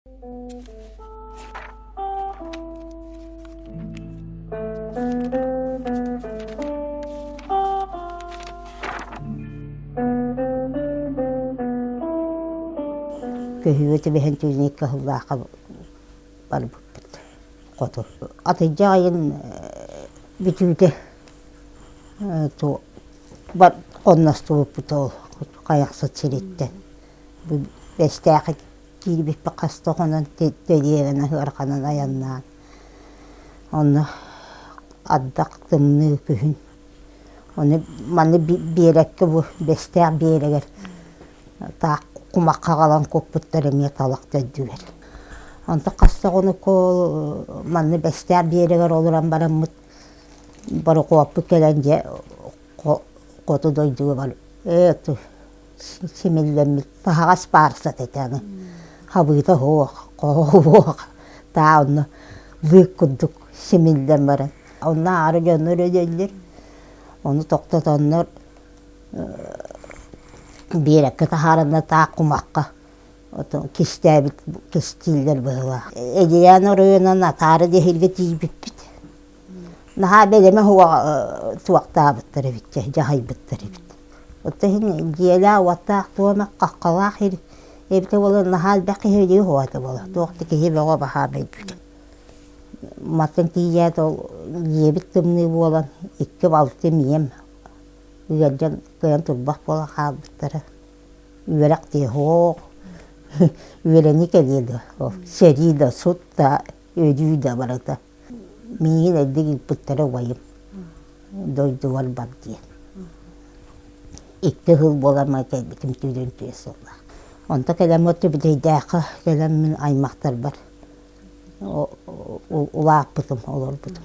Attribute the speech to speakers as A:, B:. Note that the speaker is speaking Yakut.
A: Көһүүгэ түбэһэн түүнүк кыһыллаахха барбыппыт хоту. Атырдьах ыйын бүтүүтэ хонностубуппут ол Хайахсыт сириттэн. Бу Бэстээхи киирбиппит хас да хонон дэриэбинэ ыараханын айаннаан онно ардах тымныы күһүн ону маны биэрэккэ бу Бэстээх биэрэгэр таах кумахха аҕалан куппуттар эмиэ талах төрдүгэр. Онтон хас да хонукка ол манна Бэстээх биэрэгэр олорон бараммыт борокуоппут кэлэн дьэ хоту дойдуга бар ээ симиллэммит таһаҕас баарсат этэ аны хабыыта суох хоһо суох таа онно лыык курдук симиллэн баран онно аара дьоннор өлөллөр ону тохтотоннор биэрэккэ таһаараннар таах кумахха кистээбит кистииллэр быһыылаах Эдьигээн оройуонун атаары дэһииргэ тиийбиппит Наһаа бэлэмэ суох туохтаабыттар эбит дьэ, дьаһайбыттар эбит. Оттон иһин дьиэлээх-уоттаах туома хаххалаах сир эбитэ буоллар наһаа элбэх киһи өлүү суоҕа этэ буолуо. Туох да киһи бөҕө баһаам өлбүтэ. Мантан тиийээт ол дьиэбит тымныы буолан икки балтым ийэм ыалдьан кыайан турбах буолан хаалбыттара. Үөрэх диэ суох, үөрэнии кэлиэ дуо, ол сэрии да, сут да, өлүү да барыта. Миигин эрдик ыыппыттара убайым дойдубар бар диэн. Икки сыл буолан кэлбитим түүнүн түөрт сыллаах. Онто кэлэн Бүтэйдээххэ кэлэн мин аймахтарбар улааппытым, олорбутум.